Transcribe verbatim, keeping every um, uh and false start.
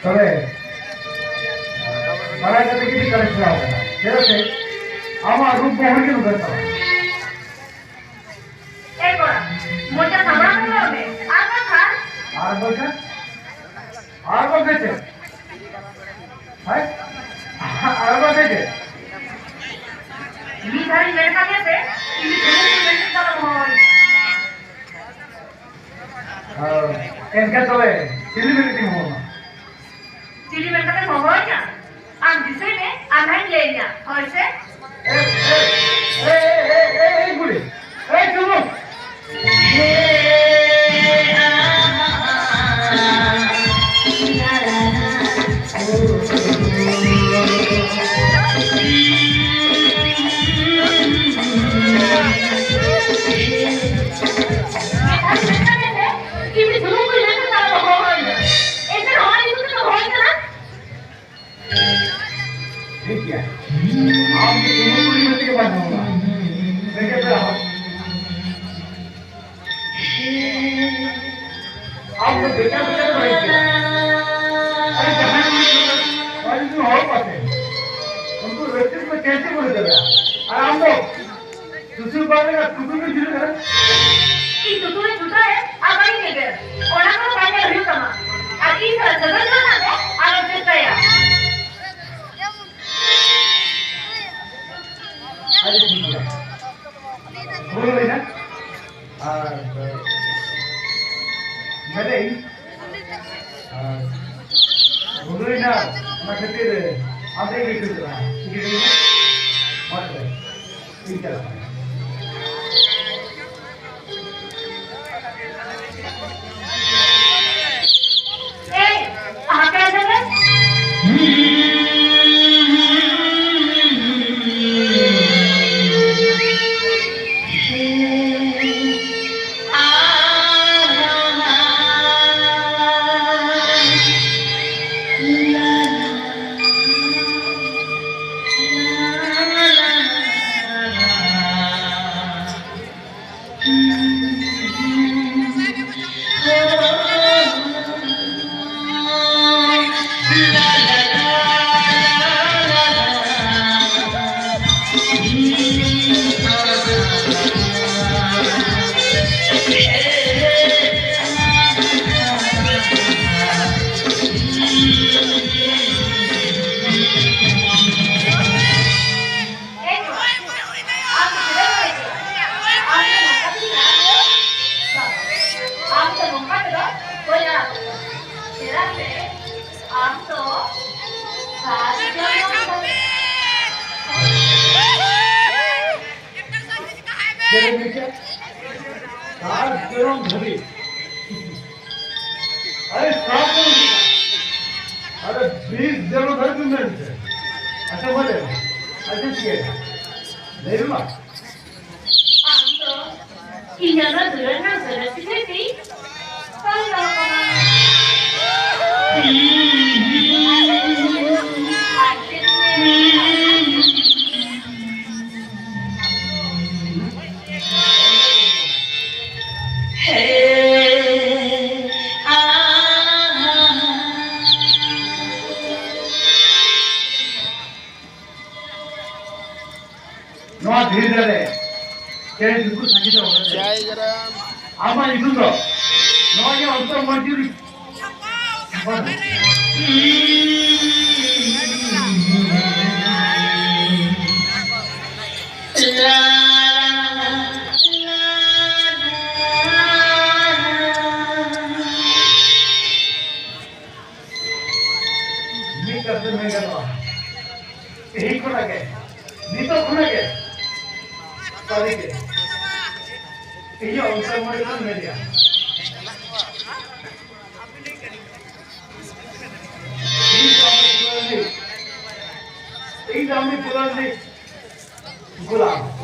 ᱛᱚᱵᱮ ᱵᱟᱲᱟᱭ ᱠᱟᱛᱮ ᱜᱮ ᱴᱷᱤᱠ ᱠᱟᱱᱟ, ᱪᱮᱫᱟᱜ ᱥᱮ ᱟᱢᱟᱜ ᱨᱩᱯ ᱢᱚᱦᱚᱨ ᱜᱮ ᱱᱚᱝᱠᱟ ᱛᱟᱢᱟ᱾ ᱮ ᱠᱚᱲᱟ, ᱢᱚᱪᱟ ᱥᱟᱢᱵᱲᱟᱣ ᱠᱟᱛᱮ ᱨᱚᱲ ᱢᱮ, ᱟᱨ ᱵᱟᱝᱠᱷᱟᱱ ᱟᱨ ᱵᱟᱝᱠᱷᱟᱱ? ᱟᱨ ᱵᱟᱝᱠᱷᱟᱱ ᱪᱮᱫ? ᱦᱮᱸ? ᱟᱨ ᱵᱟᱝᱠᱷᱟᱱ ᱪᱮᱫ? ᱢᱤᱫ ᱫᱷᱟᱣᱤᱧ ᱢᱮᱱ ᱠᱟᱜ ᱢᱮᱭᱟ ᱥᱮ, ᱤᱧ ᱫᱚ ᱡᱮᱢᱚᱱ ᱜᱮ ᱢᱮᱱ ᱠᱟᱜ ᱢᱮ᱾ ᱦᱳᱭ᱾ ᱮᱱᱠᱷᱟᱱ ᱛᱚᱵᱮ ᱪᱤᱞᱤ ᱢᱮᱱ ᱠᱟᱛᱮᱧ ᱦᱚᱦᱚ ᱟᱢᱟ? ᱪᱤᱞᱤ ᱢᱮᱱ ᱠᱟᱛᱮᱢ ᱦᱚᱦᱚ ᱟᱹᱧᱟ? ᱟᱢ ᱫᱤᱥᱟᱹᱭ ᱢᱮ, ᱟᱨ ᱱᱟᱦᱟᱧ ᱞᱟᱹᱭ ᱟᱹᱧᱟ᱾ ᱦᱳᱭ ᱥᱮ? ᱮ, ᱮ, ᱮ, ᱮ, ᱮ, ᱮ, ᱠᱩᱲᱤ᱾ ᱮ, ᱪᱩᱱᱩ᱾ ᱪᱤᱞᱤ ᱥᱩᱱᱩᱢ ᱠᱚ ᱧᱮᱞ ᱠᱟᱛᱮ ᱟᱞᱚ ᱦᱚᱦᱚ ᱟᱹᱧᱟ᱾ ᱮᱱᱛᱮ ᱱᱚᱣᱟ ᱧᱩᱛᱩᱢ ᱛᱮᱠᱚ ᱦᱚᱦᱚ ᱟᱹᱧ ᱠᱟᱱᱟ᱾ ᱴᱷᱤᱠ ᱜᱮᱭᱟ᱾ ᱟᱢ ᱫᱚ ᱠᱳᱱᱳ ᱠᱩᱲᱤ ᱜᱤᱫᱽᱨᱟᱹ ᱵᱟᱝ ᱦᱩᱭᱩᱜᱼᱟ᱾ ᱨᱮᱸᱜᱮᱡ ᱯᱮᱲᱟ ᱦᱚᱲ᱾ ᱟᱢ ᱫᱚ ᱵᱮᱠᱟᱨ ᱵᱮᱠᱟᱨ ᱵᱟᱝ ᱦᱩᱭᱩᱜ ᱠᱟᱱᱟ᱾ ᱟᱨᱮ ᱡᱟᱦᱟᱸᱭ ᱠᱩᱲᱤ ᱜᱤᱫᱽᱨᱟᱹ, ᱱᱚᱜᱼᱚᱭ ᱡᱩᱫᱤ ᱦᱚᱲ ᱯᱟᱥᱮ, ᱩᱱᱠᱩ ᱨᱟᱹᱥᱠᱟᱹ ᱠᱚ ᱪᱮᱫ ᱪᱮᱫ ᱠᱚ ᱨᱟᱹᱥᱠᱟᱹᱭᱟ? ᱟᱨ ᱟᱢ ᱫᱚ ᱥᱩᱥᱩᱨ ᱵᱟᱝ ᱨᱮ ᱛᱩᱛᱩᱨ ᱜᱮ ᱡᱩᱞᱩᱜ ᱠᱟᱱᱟ᱾ ᱤᱧ ᱛᱩᱛᱩᱨ ᱨᱮ ᱪᱷᱩᱴᱟᱹᱣ ᱮ ᱟᱨ ᱵᱟᱹᱧ ᱧᱮᱜᱮᱨ᱾ ᱚᱱᱟ ᱠᱚᱫᱚ ᱵᱟᱝ ᱧᱮᱞ ᱦᱩᱭᱩᱜ ᱛᱟᱢᱟ᱾ ᱟᱨ ᱤᱧ ᱥᱟᱞᱟᱜ ᱥᱟᱹᱜᱟᱹᱭ ᱡᱚᱲᱟᱣ ᱨᱮᱱᱟᱜ ᱫᱚ ᱟᱞᱚᱢ ᱪᱮᱥᱴᱟᱭᱟ᱾ ᱟᱪᱪᱷᱟ, ᱴᱷᱤᱠ ᱜᱮᱭᱟ᱾ ᱵᱷᱩᱞ ᱦᱩᱭᱱᱟ᱾ ᱟᱨ, ᱢᱮᱱᱮᱫ ᱟᱹᱧ, ᱟᱨ ᱵᱷᱩᱞ ᱦᱩᱭᱱᱟ, ᱚᱱᱟ ᱠᱷᱟᱹᱛᱤᱨ ᱟᱢ ᱴᱷᱮᱱ ᱜᱮ ᱠᱩᱞᱤ ᱠᱟᱱᱟ, ᱴᱷᱤᱠ ᱟᱪᱷᱮ? ᱢᱟ ᱛᱚᱵᱮ, ᱤᱧ ᱪᱟᱞᱟᱜ ᱠᱟᱱᱟ᱾ ᱮᱭ, ᱟᱦᱟᱠᱟ ᱮᱱ ᱫᱚᱞᱮ᱾ ᱪᱮᱫ ᱮᱢ ᱞᱟᱹᱭ ᱠᱮᱫᱟ? ᱥᱟᱛ ᱡᱚᱱᱚᱢ ᱫᱷᱟᱹᱵᱤᱡ᱾ ᱟᱨᱮ, ᱥᱟᱛ ᱡᱚᱱᱚᱢ ᱫᱷᱟᱹᱵᱤᱡ᱾ ᱟᱨᱮ, ᱵᱤᱥ ᱡᱚᱱᱚᱢ ᱫᱷᱟᱹᱵᱤᱡ ᱢᱮᱱ ᱛᱮ᱾ ᱟᱪᱪᱷᱟ, ᱢᱟ ᱞᱟᱹᱭ ᱢᱮ᱾ ᱟᱪᱪᱷᱟ, ᱪᱤᱠᱟᱹᱭᱮᱱᱟ? ᱞᱟᱹᱭ ᱢᱮ ᱢᱟ᱾ ᱟᱢ ᱫᱚ ᱤᱧᱟᱹᱜ ᱫᱚ ᱫᱩᱞᱟᱹᱲ ᱨᱮᱱᱟᱜ ᱜᱟᱹᱨᱟᱹ ᱥᱤᱠᱲᱤ ᱛᱮ ᱛᱚᱞ ᱫᱚᱦᱚ ᱠᱟᱢᱟ᱾ ᱟᱨ ᱪᱮᱫ ᱢᱮᱱᱟᱜᱼᱟ? ᱱᱚᱣᱟ ᱫᱷᱤᱨᱤ ᱫᱟᱨᱮ ᱪᱮᱬᱮ ᱪᱩᱯᱨᱩᱫ ᱥᱟᱸᱜᱮ ᱛᱮ ᱦᱚᱨᱚᱜ ᱮ᱾ ᱡᱟᱭ ᱜᱨᱟᱢ᱾ ᱟᱢᱟᱜ ᱧᱩᱛᱩᱢ ᱫᱚ ᱱᱚᱣᱟ ᱜᱮ ᱚᱱᱛᱚᱨ ᱢᱚᱱ ᱡᱤᱣᱤ ᱨᱮ ᱪᱷᱟᱯᱟ ᱢᱮ᱾ ᱢᱤᱫ ᱠᱟᱛᱷᱟ ᱢᱮᱱ ᱜᱟᱱᱚᱜᱼᱟ, ᱛᱮᱦᱮᱧ ᱠᱷᱚᱱᱟᱜ ᱜᱮ, ᱱᱤᱛᱚᱜ ᱠᱷᱚᱱᱟᱜ ᱜᱮ ᱥᱟᱹᱨᱤ ᱜᱮ ᱤᱧᱟᱹᱜ ᱚᱱᱛᱚᱨ ᱢᱚᱱᱮ ᱠᱷᱚᱱ ᱢᱮᱱᱮᱜᱼᱟ, ᱤᱧ ᱫᱚ ᱟᱢᱨᱤᱛ ᱯᱩᱨᱟᱹ ᱨᱤᱱᱤᱡ, ᱤᱧ ᱫᱚ ᱟᱢᱨᱤᱛ ᱯᱩᱨᱟᱹ ᱨᱤᱱᱤᱡ ᱜᱳᱞᱟᱢ᱾